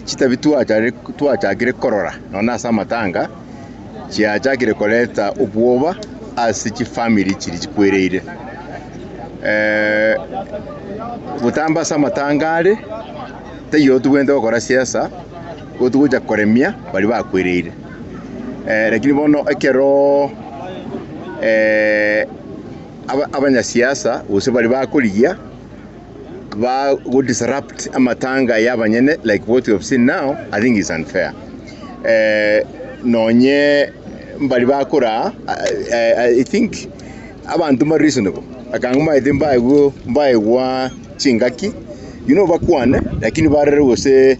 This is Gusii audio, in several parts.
Chitabi twachakire korora nonya ase amatanga chiachakire koreta obwoba ase chifamiri chiria chikwereire. Botambe ase amatanga are taiyo tobwenerete gokora siasa igo togocha koremia baria bakwereire. Lakini bono ekero abanyasiasa gose baria bakorigia ba go disrupt amatanga ya abanyene like what we have seen now, I think is unfair. Nonye mbari bakoraa I think abanto mbare reasonable akang'u maete mbaegwe mbaegwa chingaki you know bakwane lakini barore gose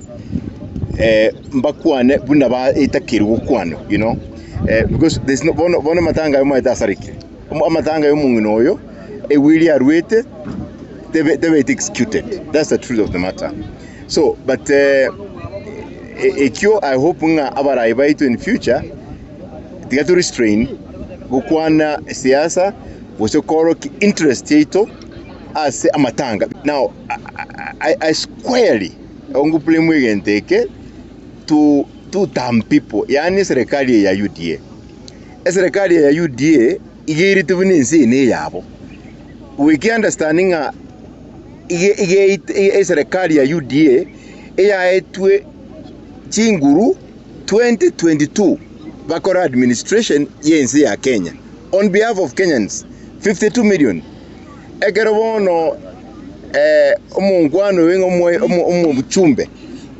mbakwane buna ba etakeirwe gokwanwa you know because there's no bono bono amatanga aye omanyete asarekire. Amatanga y'omong'ina oyo ewiri arwete tebe tebeti executed that's the truth of the matter so but ekio I hope ng'a abarai baito in future tiga to restrain gokwana siasa gose koorokia interest yaito ase amatanga now I, I squarely ongoblame egento eke to to term people yaani eserekari eye ya UDA. Eserekari eye ya UDA iga erite buna ense eye neyabo. Goika understand ng'a iga iga eserekari ya UDA eyaetwe chinguru 2022 bakore administration ya ense ya Kenya on behalf of Kenyans 52 million. Ekero bono omonkwano oyo ng'a omochumbe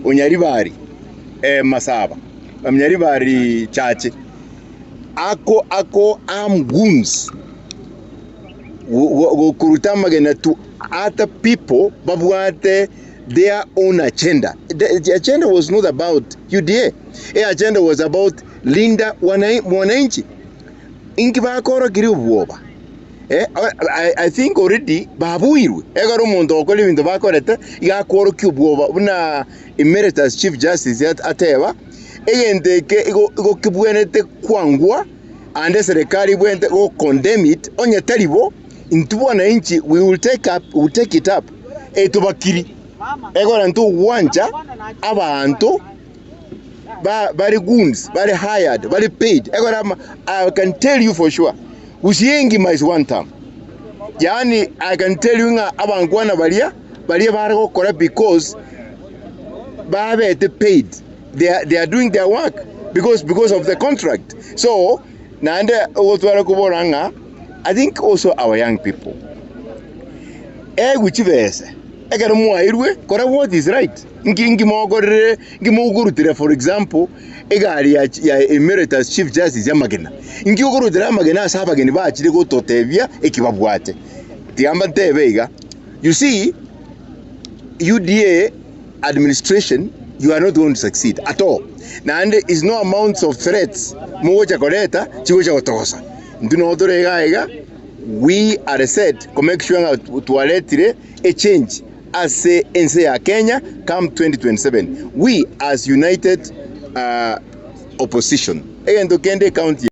o Nyaribari Masaba. Nyaribari Chache ako ako arm goons gokoruta amagena to other people babwate their own agenda. The agenda was not about UDA. The agenda was about Linda Mwananchi. Inki bakorokirie obwoba? Eh, I, I think already babuirwe. Ekero omonto ogokora ebinto bakorete, iga akworokia obwoba buna Emeritus Chief Justice ateba, egento eke igo igo kebwenerete kwangwa ande eserekari ebwenerete go condemn it, onye tari bo, intwe wananchi we will take up, we will take it up etobakiri. Ekero ntogwancha abanto ba bare goons, bare hired, bare paid, ekero ama I can tell you for sure, Gusii engima is one term. Yaani I can tell you ng'a abankwana baria, baria bare gokora because babete paid, they are, they are doing their work because, because of the contract. So naende ogotwara kobora ng'a I think also our young people, egwe chibesa ekero mwairwe kora what is right. Nki nki mokorire, nki mokorutera for example egari ya, ya Emeritus Chief Justice amagena? Nki okorutera amagena ase abageni bachire gototebia eki babwate? Tiga mbatebe iga, you see UDA administration you are not going to succeed at all. Naende is no amounts of threats mogocha koreta chigocha gotogosa. Intwe noo tore iga iga, we are set ko make sure ng'a twaretire echange ase ense ya Kenya come 2027 we as united opposition. Egento kende ecounty ya.